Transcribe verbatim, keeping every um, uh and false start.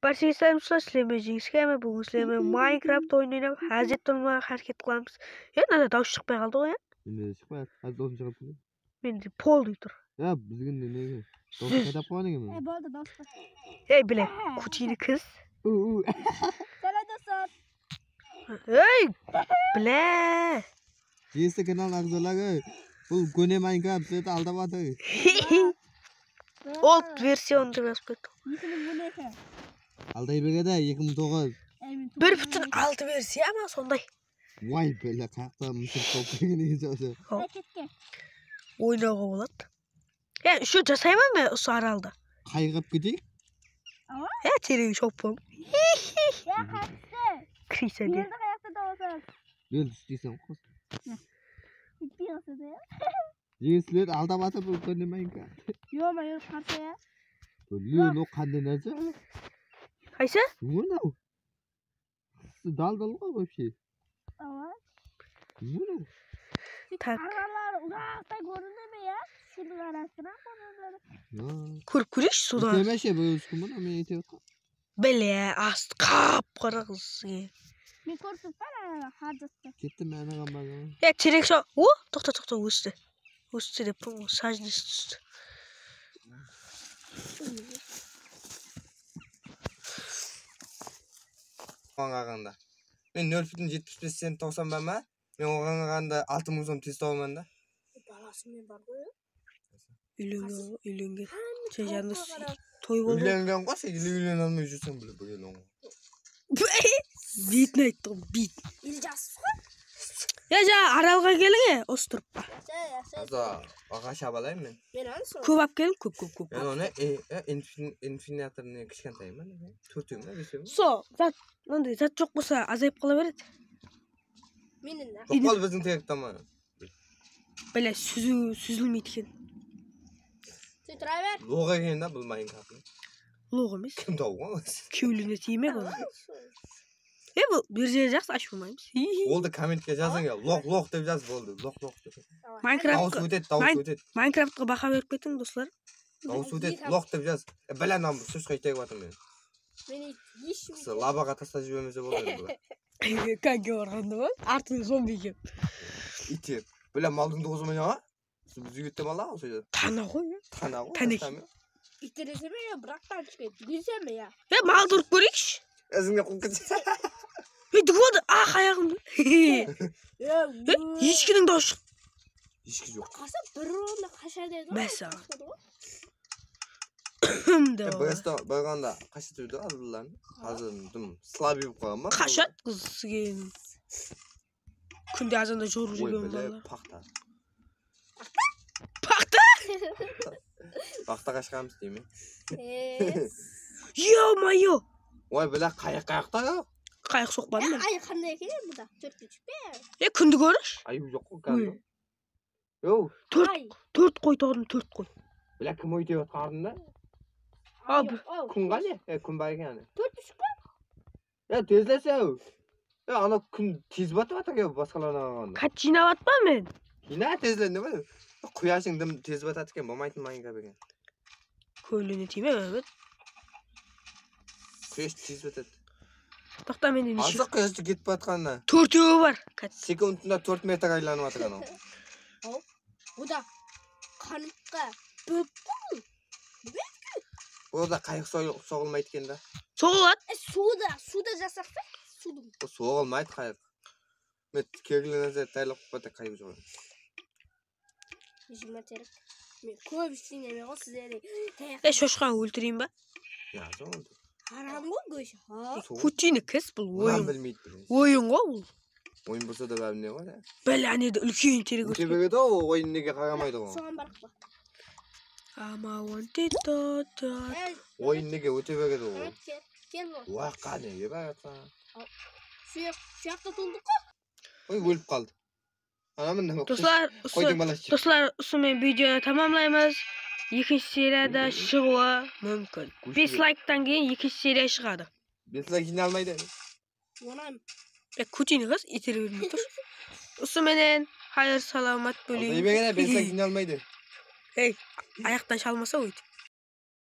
Bárshege sálem, sizler menen Jeńis Keme, búgin sizler menen Minecraft oyın oynap, házir turmaǵan háreket qılamız. Ya, mına dawıs shıqpay qaldı ǵoy, ya? Mende de shıqpay atır. Házir dawısın shıǵarıp turayın. Mende polnıy tur. Ya, bizginde nege? Dawıs qaydap qoyǵan eken. E, boldı, dawıs qoy. Ey, bile, kutiyli kız. U, u. Sálem, dostlar. Ey, bile. Jeńisli kanalın aǵzalar, ey. Bul góne Minecraft bizlerdi aldap atır. Old version dep jazıp ketti. Eki mıń on eki. Alday beredi, eki mıń toǵız. Bir pútin altı versiya ma sonday? Way, bile, qayaqta mısır top degen eken jası. Hop. Ketken. Oynawǵa boladı. Ya, shu jasayman men usı aralda. Qayıǵıp keteyik. Awa? Ya, tereń shoppan. Ya, qayıqtı. Kireysen de. Endi qayaqta da bolsa. Endi isteyseń qos. Bitpey qalsa da ya. Jeńislerdi aldap atır bul kúnde Minecraft. Yo-moyo, qarsa ya. Bul, o qanday nárse? Qaysı? Mınaw. Dal-dal ǵoy вообще. Awa. Mınaw. Tak. Araları uzaqtan kórinedi me ya? Sudın arasına kórinedi. Ya. Kórip kóreyikshi sudan. Bitemeshe, bul úskin mına men aytıp atqan. Bile, astı qap-qara qız. Men kórip turman, ana, hardastı. Kettim men anaǵan barman. Ya, terek sha-, o, toqta, toqta, ósti. Ósti dep turman ǵoy, sajnesi tústi. Oǵan qaraǵanda. Men nol pútin jetpis bes cent tawsaman ba? Men oǵan qaraǵanda altı mıń som tez tawaman da. Balası menen bar ǵoy. Úylengen, úylengen. Sen jandas toy boldı. Úylengen ǵoy, sen ele úylene almay júrseń bile, bir ele ǵoy. Beytin ayttı ǵoy, beyt. Ele jasız ǵoy. Ya, ja, aralǵa keliń, e, usı turıp pa. Aza, aǵash alayın men. Men al sonı. Kóp alıp keliń, kóp, kóp, kóp. Men onı, e, e, infin-, infiniatorın kishkentayman, tórtewme, besewme. So, zat, mınday zat joq bolsa, azayıp qala beredi. Menen de. Joq, ol biziń terek taman. Bile, súziw, súzilmeydi eken. Sen tura ber. Loq eken da bul Minecraft'ın. Loq emes. Kim tawǵan? Kewline tiyme bunı. E, bul bir jeri jaqsı, ashıp almaymız. Ol da kommentke jazıń ya. Loq, loq dep jaz, boldı. Loq, loq dep. Minecraft. Dawıs ótedi, dawıs ótedi. Minecraftqa baha berip ketiń, doslar. Dawıs ótedi, loq dep jaz. E, bile, mınaw bir sosqa itegip atırman men. Men hesh kim. Qısı labaǵa taslap jibermese boldı endi bular. Kange barǵanda ma? Artına zombi kelip. Ite. Bile, maldıń dozı menen a? Biz úyrettim ala, usı jerde. Tana ǵoy, ya. Tana ǵoy, tana eken. Iterese me ya, biraq tanıshka dúgilse me ya? Ya, maldı urıp kóreyikshi. Izińnen quwıp ketse. Ey, dúgildi. Ah, ayaǵımdı. Ya, ey, eshkiniń dawısı shıqtı. Eshki joq. Qarsa, bir urǵanda qasha dedi ǵoy. Mássaǵan. Hım, dep. Bostan barǵanda qasha túrdi azanlardan. Házir dım slabıy bolıp qalǵan ba? Qashat qız keyin. Kúnde azanda jorıp júrgen balalar. Paxta. Paxta? Paxtaǵa shıǵamız deyme. Yo-moyo. Oy, bile, qayıq, qayıqta ya? Qayıq soqpadım men. Ay, qanday eken bu da? Tórtke túsip pe? E, kúndi kórish. Ayıw joq ǵoy kádimgi. Yow. Tórt, tórt qoy tawdım, tórt qoy. Bile, kim óytip atqanında? Al, kún qáne? E, kún bar eken. Tórt túsip pe? Ya, tezlese-aw. Ya, ana kún tez batıp atır eken, basqalardan qaraǵanda. Qat jıynap atpa men? Jıyna, tezlen, ne bar? Quyashıń dım tez batadı eken, bolmaytın Minecraft eken. Kóline tiyme, Mámet. Quyash tez batadı. Toqta, mende neshe? Azı quyashtı ketip atqanına. Tórtewi bar. Sekundına tórt metr aylanıp atır anaw. Aw, bu da qanıqqa bóp qoy. Bóp qoy. O da qayıq soy-, soǵılmaydı eken da. Soǵıladı. E, suwda, suwda jasaq pa? Suwdıń. O soǵılmaydı qayıq. Men kelgen nárse tayarlap qoyıp atır qayıq joq. Jigirma terek. Men kóp isleymen ǵoy sizlerge. E, shoshqanı óltireyin ba? Ya, sol. Haram ǵoy góshi. Ha? Kutini kes bul oyın. Oyın ǵoy bul. Oyın bolsa da bárine bar ya. Bále, áne de úlken terek ótip beredi. Óte beredi ǵoy, oyın nege qaramaydı ǵoy. Soǵan baraq pa? Ama on tet tot tot. Oyın nege óte beredi ǵoy. Kel, kel ǵoy. Waq, qáne, nege baratsań? Suyaq, suyaqta tuldıq ǵoy. Oy, ólip qaldı. Ana mında. Dostlar, usı, dostlar, usı menen videonı tamamlaymız. Ekinshi seriyada shıǵıwı múmkin. Bes layktan keyin ekinshi seriya shıǵadı. Bes layk jıynalmaydı. Onam. E, kutini qız, itere bermey tur. Usı menen, hayır, salamat bóliń. Alday bergen, bes layk jıynalmaydı. Ey, ayaqtan shalmasa óytip.